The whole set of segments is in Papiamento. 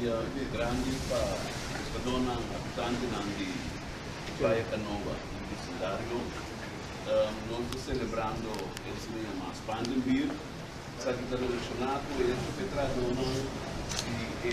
dia grandi pa pescadornan, habitantenan di Playa Canova y vecindario. Nos ta celebrando e asina yama Spangenbier. Esaki ta relaciona cu e hecho cu e trahadornan di e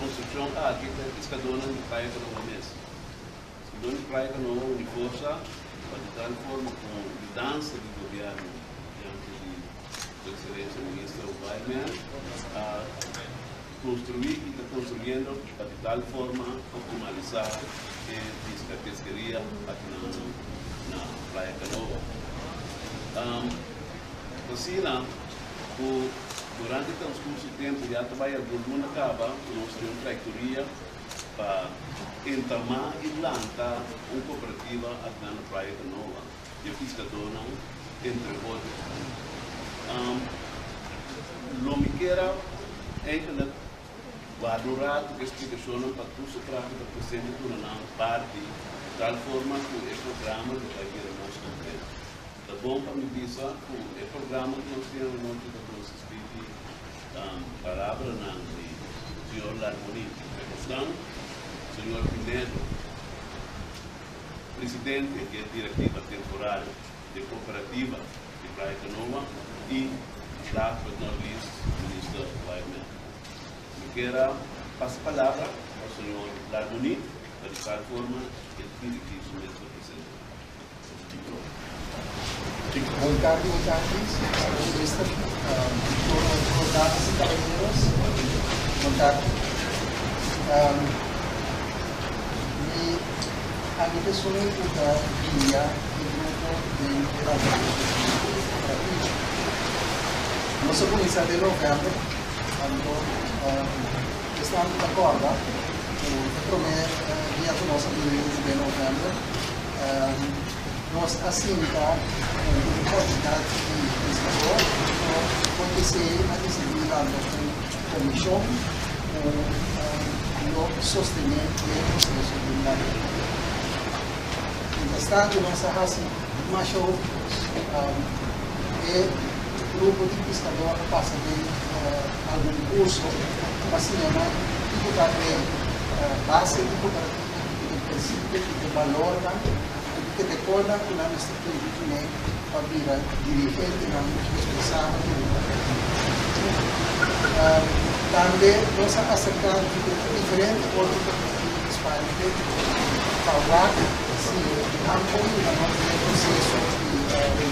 construccion aki ta e pescadornan di Playa Canova mes. Pescadornan di Playa Canova uni forsa pa di tal forma cu yudansa di gobierno diante di Su Excelencia Minister Whiteman a construi y ta construyendo pa di tal forma optimalisa e pisca pesqueria aki na Playa Canoa. Asina cu durante transcurso di tempo ya ta bay algun luna caba cu nos tin un trayectoria pa entama y lanta un cooperativa aki na Playa Canoa. E piskadónan, entre otro. Lo mi kier a eigenlijk warda un ratu ku e splikashonnan pa tur su trato ta presente duna nan parti di tal forma ku e programa lo bai bira mas kompleto. Ta bon pa mi bisa ku e programa ku nos tin anochi ta konsistí di palabranan di señor Larmonie Pekostan, señor Pinedo, Presidente di e Directiva Temporal di e Cooperativa di Playa Canoa y, last but not least, Minister Whiteman. Mi kier a pasa palabra pa señor Larmonie pa di tal forma e dirigi su mes pa presente. Bon tardi, bon tardi, señor Minister, tur damas y caballeros, bon tardi. Mi ami ta esun ku ta guia e grupo den e lanzamentu di e kooperativa. Nos a kuminsá den novèmber, anto esnan ku ta kòrda ku e promé dia ku nos a bini huntu den novèmber, nos a sinta huntu ku kantidat di piskadó, anto por esei a disidí lanta un komishon ku lo sostené e proseso di lantamento. Mientras tanto nos a hasi masha hopi kos. E grupo di piskadó a pasa den algun kurso pa siña nan kiko ta e base di kooperativa, kiko ta e prinsipio, kiko ta e balornan i kiko ta e kornan ku nan mester kumpli kuné pa bira dirigentenan responsabel di un kooperativa. Tambe nos a aserká diferente otro kooperativa di Spaña pa wak si nan por yuda nos den e proseso di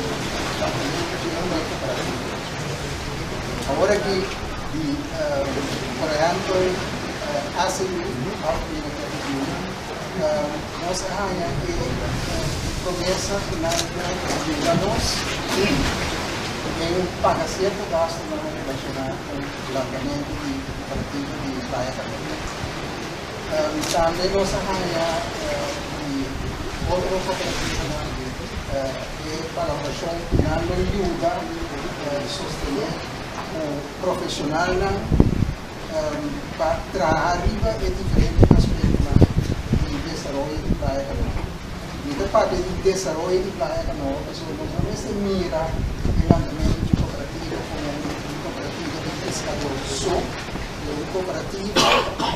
lantamentu di un kooperativa. Awor aki di por ehèmpel ACU, Algemene Credit Union, nos a haña e promesa ku nan lo yuda nos den paga sierto gastunan relashoná ku lantamentu di kooperativa di Playa Canoa. Tambe nos a haña di otro kooperativanan e palabrashon ku nan lo yuda sostené ku profeshonalnan pa traha riba e diferente aspektonan di desaroyo di Playa Canoa. Mi ta papia di desaroyo di Playa Canoa pasobra nos no mester mira e lantamentu di kooperativa komo un kooperativa di piskador so, pero un kooperativa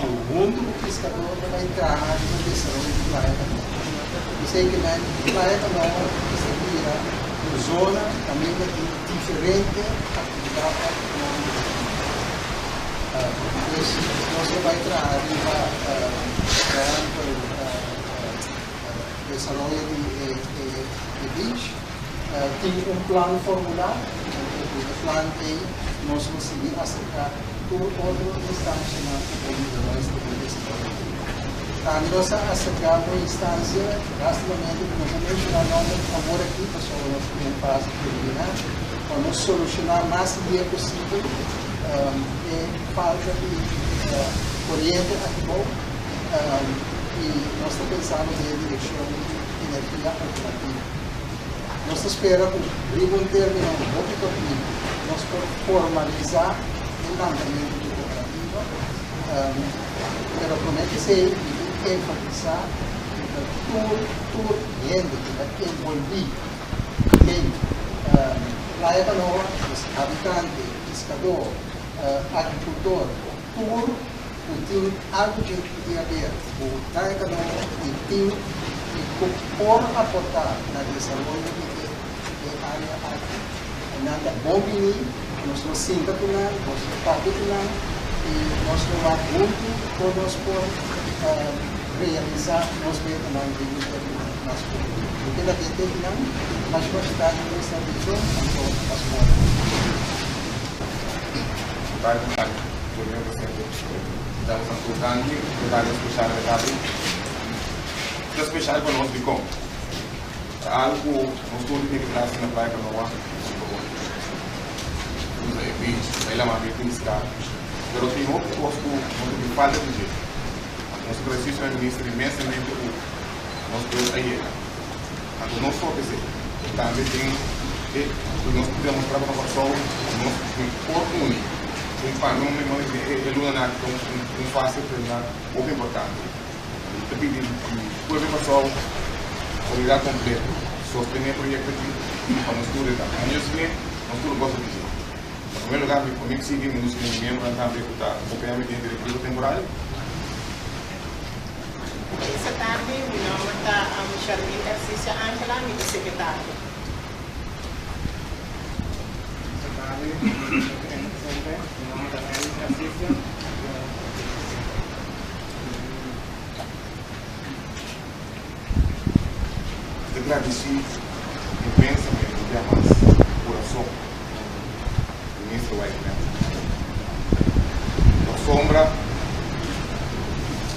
ku huntu ku piskador ta bai traha riba desaroyo di Playa Canoa. Esei ke men Playa Canoa mester bira un zona kaminda tin diferente aktividatnan ekonómiko. Pues nos lo bai traha riba por ehèmpel desaroyo di e beach. Tin un plan formulá, ku e plan ei nos lo sigui aserká tur otro instanshanan ku por yuda nos den desaroyo di e beach. Tambe nos a aserká un instansia, lástimamente ku nos a menshoná nòmber awor aki pasobra nos ta den fase preliminar, pa nos solushoná mas dia posibel e falta di koriente aki bou i nos ta pensando den e direkshon di energia alternativo. Nos ta spera ku riba un término hopi kòrtiku nos por formalisá e lantamentu di kooperativa, pero promé ku esei mi tin enfatisá ku ta tur tur hende ku ta envolví den Playa Canoa, pues habitante, piskadó, agrikultor, tur. ku tin algu dje di haber ku Playa Canoa i tin i ku por aportá na desaroyo di e e área aki, nan ta bon bini, nos lo sinta ku nan, nos lo papia ku nan i nos lo wak huntu kon nos por realisá nos metanan den un término mas korto. Lo keda tete nan, masha masha danki pa esta atenshon, anto pas morto. Señor Presidente, damos a tur danki pa darle special recado. Ta special pa nos dikon? Ta algo ku nos tur tin ke trasi na Playa Canoa usa e beach, bai laman bai pisca, pero tin hopi kos ku nos ta tin falta di dje. Anto nos ta agradeci señor Minister inmensamente ku nos por a yega. Anto no so esei, tambe tin e ku nos por demostra pa Kòrsou ku nos por uni un pa no mi manda e e lunanan aki ta un fase preliminar hopi importante. Mi ta pidi pueblo di Kòrsou komunidat kompleto sostené e proyekto aki pa nos tur e ta. Año siguiente nos tur gosa di dje. Na primer lugar mi promé sigui mi nos mi miembronan tambe ku ta akompañá mi den direktiva temporal. Esta tardi, mi nomber ta Charlene Tarcisio Angela, mi ta secretario. Esta tardi, señor presidente, mi nomber ta Elvis Tarcisio, mi ta vicepresidente. Mi ta gradici inmensamente un bia mas di curason Minister Whiteman. Pasobra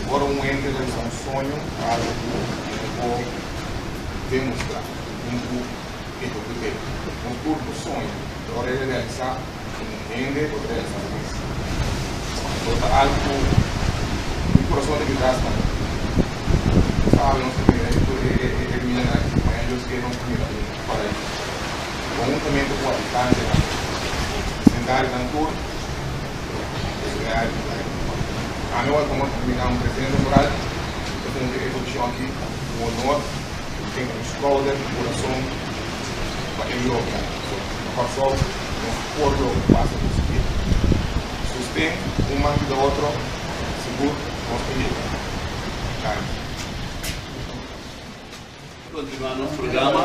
ora un hende realisa un soño ta algo cu no por demostra, tin cu ehecut'e. Nos tur por soña, pero ora e realisa un hende por realisa su mes. Anto ta algo cu mi curason ta grita hasta mi. Sabe nos ta mira e ruinanan aki, mañana Dios kier nos ta mira un paraiso. Conhuntamente cu habitantenan, vecindarionan tur. Ami awor como mi ta un presidente temporal, mi ta cumpli e posicion aki cu honor, mi tin un schouder y curason pa e logra. So, na Kòrsou nos por logra basta nos kier. Sosten un man yuda otro, sigur nos ta yega. Danki. Continua nos programa.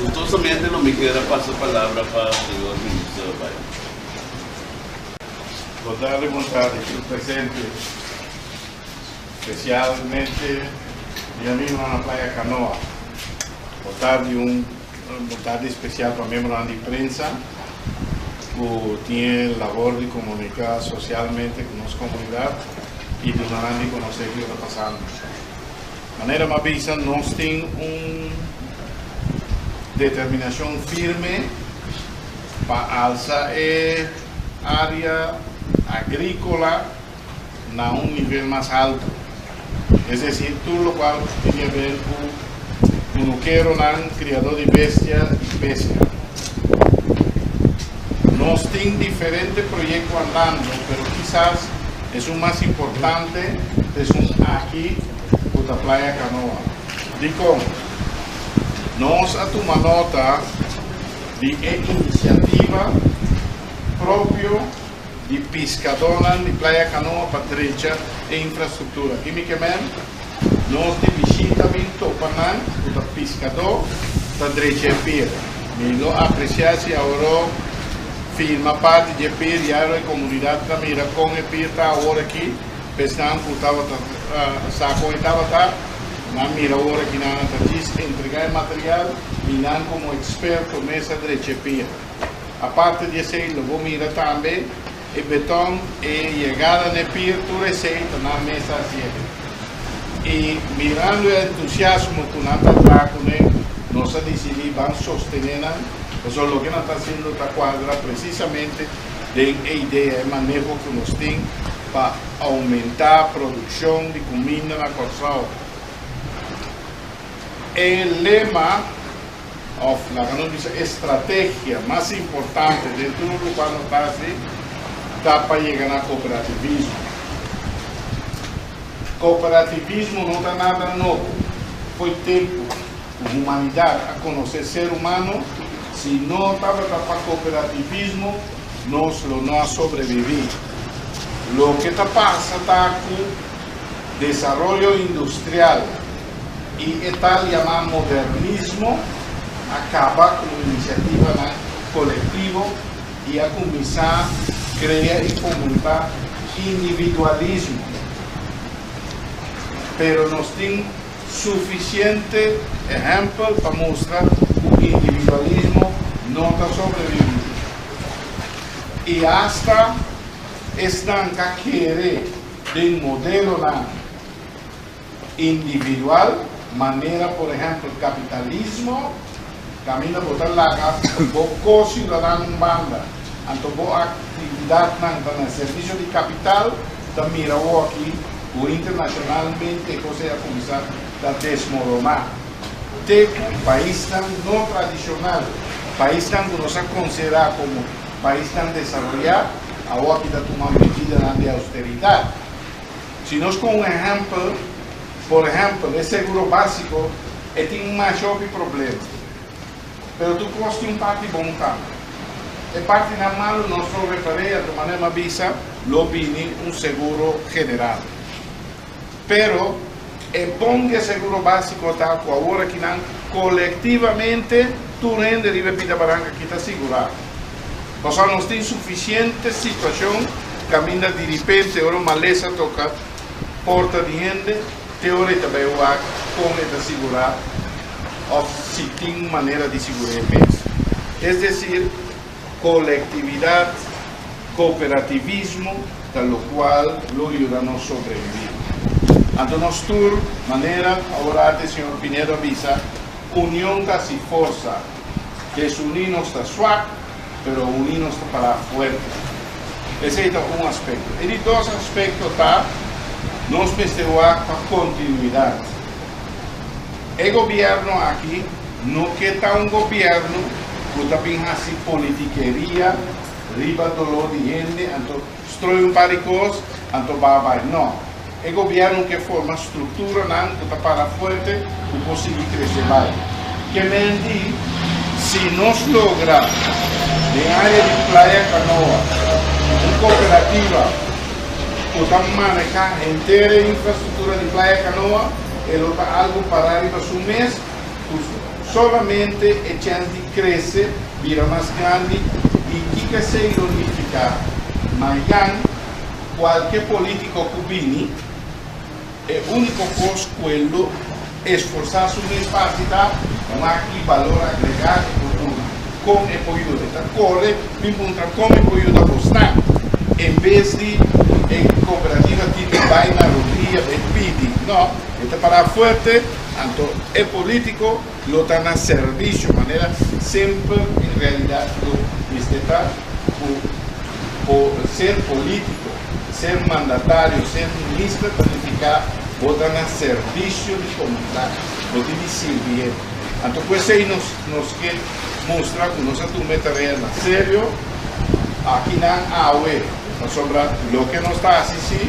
Gustosamente lo mi kier a pasa palabra pa señor Minister Bayden. Bo tarde, bon tarde tur presente, specialmente mi amigonan na Playa Canoa. Bo tarde un bon tarde special pa miembronan di prensa cu tin e labor di comunica socialmente cu nos comunidad y duna nan di conoce kico ta pasando. Manera m'a bisa, nos tin un determinacion firme pa alsa e area agricola na un nivel mas halto. Es decir, tur locual tin di haber cu cunukeronan, criador di bestia y pesca. Nos tin diferente proyecto andando, pero kisas esun mas importante ta esun aki cu ta Playa Canoa. Dicon? Nos a tuma nota di e iniciativa propio di piscadornan di Playa Canoa pa drecha e infrastructura. Kimi ke men? Nos di bishita bin topa nan cu ta piscador ta drecha e pier. Mi lo aprecia si aworo firma parti dje pier ya e comunidad ta mira con e pier ta awor aki. P'esnan cu tabata sa con e tabata, nan mira awor aki nan ta djis entrega e material y nan como experto mes a drecha e pier. Aparte di esey lo bo mira tambe e beton, e yegada n'e pier, tur esey ta nan mes a haciele. Y mirando e entusiasmo cu nan ta traha cune, nos a dicidi ban sostene nan, pasobra loke nan ta haciendo ta cuadra precisamente den e idea, e maneho cu nos tin pa aumenta produccion di cuminda na Corsou. E lema of laga nos bisa e strategia mas importante den tur locual nos ta haci ta pa yega na cooperativismo. Cooperativismo no ta nada nobo, fo'i tempo cu humanidad a conoce ser humano, si no tabata pa cooperativismo nos lo no a sobrevivi. Loke ta pasa ta ku desaroyo industrial i e tal yamá modernismo a kaba ku inisiativanan kolektivo i a kuminsá krea i fomentá individualismo. Pero nos tin sufisiente ehèmpel pa mustra ku individualismo no ta sobreviví. I asta esnan ka kere den modelonan individual, manera por ehèmpel kapitalismo, kaminda bo ta laga bo ko-siudadano un banda, anto bo aktividatnan ta na servisio di kapital, ta mira awor aki ku internashonalmente e kos ei a kuminsá ta desmoroná. Te ku paisnan no tradishonal, paisnan ku nos a konsiderá komo paisnan desaroyá, awor aki ta tuma medidanan di austeridat. Si nos kon un ehèmpel, por ehèmpel e seguro básiko, e tin masha hopi problema. Pero tur kos tin un parti bon tambe. E partinan malu nos lo repar'é, anto manera mi a bisa, lo bini un seguro general. Pero e bon di e seguro básiko ta ku awor akinan kolektivamente tur hende riba e pida baranka aki ta sigurá. Pasobra nos tin sufisiente situashon kaminda diripente ora un malesa toka porta di hende, te ora e ta bai wak kon e ta sigurá òf si tin manera di sigur'é e mes. Es desir, kolektividat, kooperativismo ta lokual lo yuda nos sobreviví. Anto nos tur, manera awor arte señor Pinedo a bisa, union ta hasi forsa. Desuní nos ta swak, pero uní nos ta pará fuerte. Esei ta un aspekto. E di dos aspekto ta, nos mester wak pa kontinuidat. E gobièrnu aki no ke ta un gobièrnu ku ta bin hasi politikeria riba doló di hende, anto stroi un par di kos, anto ba bai. No. E gobièrnu ke forma strukturanan ku ta para fuerte ku por sigui krese bai. Ke men di, si nos logra den área di Playa Kanoa un kooperativa ku ta manehá henter e infrastruktura di Playa Kanoa, e lo ta algu pará riba su mes ku solamente e chèns di krese, bira mas grandi i kiko esei lo nifiká mañan. Kualke polítiko ku bini, e úniko kos ku e lo esforsá su mes pa hasi ta wak ki balor agregá e por duna, kon e por yuda. E ta kore bin puntra kon e por yuda bosnan, en bes di e kooperativa tin di bai na rodia bai pidi. No, e ta pará fuerte, anto e polítiko lo ta na servisio, manera semper en realidat lo mester ta ku. Por ser polítiko, ser mandatario, ser minister ta nifiká bo ta na servisio di komunidat, bo tin di sirbi hende. Anto ku esei nos nos ke mustra ku nos a tuma e tarea na serio akinan awe, pasobra loke nos ta hasi si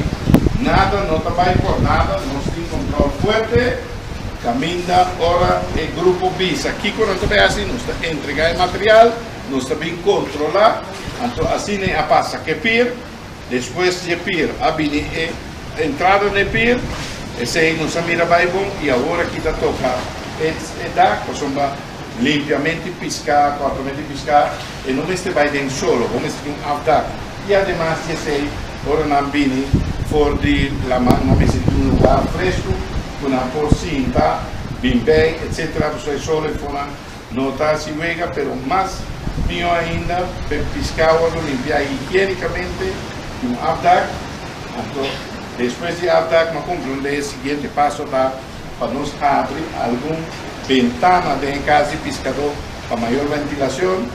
nada no ta bai por nada, nos tin kontrol fuerte kaminda ora e grupo bisa kiko nan ta bai hasi nos ta entregá e material. Nos ta bin kontrolá, anto asina e a pasa ku e pir, despues di e pir a bini e entrada na e pir, esei nos a mira bai bon i awor aki ta toka e dak, pasobra limpiamento di piská, kòrtamento di piská e no mester bai den solo, bo mester tin un afdak i ademas di esei ora nan bini for di laman nan mester tin un lugar fresku ku nan por sinta, bin bei etsetera, pasobra e solo e fonan. No ta hasi wega, pero mas mihó ainda p'e piská wòrdu limpiá higiénikamente ku un afdak. Anto despues di afdak m'a komprondé e siguiente paso ta pa nos habri algun bentana den e kas di piskadó pa mayor ventilacion,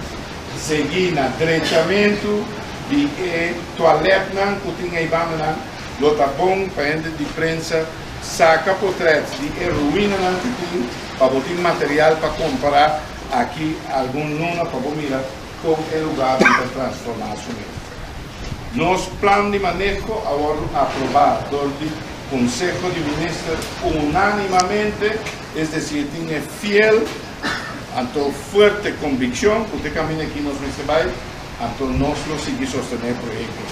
seguí na drechamentu di e tualètnan ku tin ei bandanan. Lo ta bon pa hende di prensa saka potrèt di e ruinanan ku tin. Pa bo tin material pa kompará aki algun luna pa bo mira kon e lugar bin ta transformá su mes. Nos plan di maneho a wòrdu aprobá dor di Konseho di Minister unánimamente, es desir tin e fiel anto fuerte konvikshon ku te kaminda aki nos mester bai, anto nos lo sigui sostené e proyekto.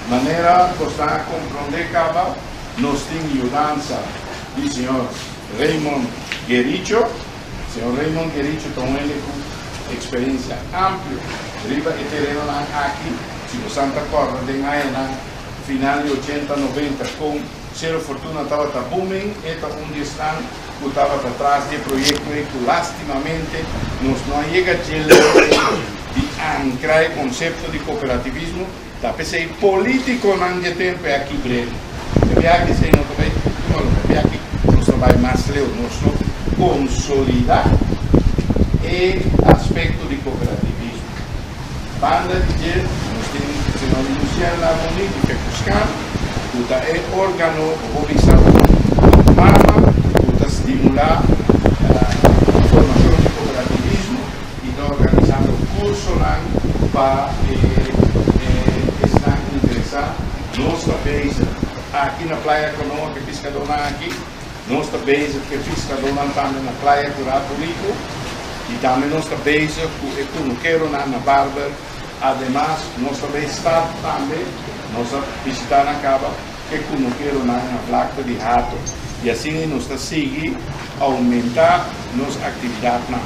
Manera boso a komprondé kaba, nos tin yudansa di señor Raymond Guericho. Señor Raymond Guericho ta un hende ku eksperensia amplio riba e terenonan aki. Si boso ta kòrda den añanan final di 80, 90 kon Sero Fortuna tabata booming, e ta un di esnan ku tabata tras di e proyekto ei ku lástimamente nos no a yega dje leu di ankra e konsepto di kooperativismo. Ta p'esei polítikonan dje tempu ei a kibr'é. E biaha esei no ta bai tuma lugá. E biaha aki nos ta bai mas leu. Nos lo konsolidá e aspekto di kooperativismo. Banda di dje nos tin señor Lucien Larmonie di Fecuscan ku ta e órgano, bo por bisa, mama ku ta stimulá formashon di kooperativismo i ta organisando kursonan pa e esnan interesá. Nos ta bezig aki na Playa Canoa ku e piskadónan aki. Nos ta bezig ku e piskadónan tambe na Playa Curato Rico i tambe nos ta bezig ku e kunukeronan na Barber. Ademas nos ta bay start tambe, nos a bishita nan kaba, ku e kunukeronan na Vlakte di Hato. I asina nos ta sigui oumentá nos aktividatnan.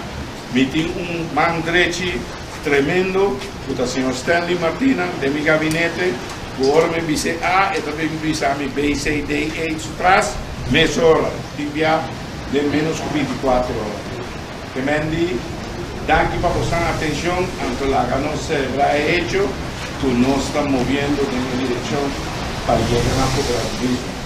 Mi tin un man drechi tremendo ku ta señor Stanley Martina den mi gabinete ku ora mi bis'é A e ta bin bisa mi B, C, D, E su tras mesora, tin bia den ménos ku 24 ora. Ke men di, danki pa bosan atenshon, anto laga nos selebrá e hecho ku nos ta moviendo den e direkshon pa yega na kooperativismo.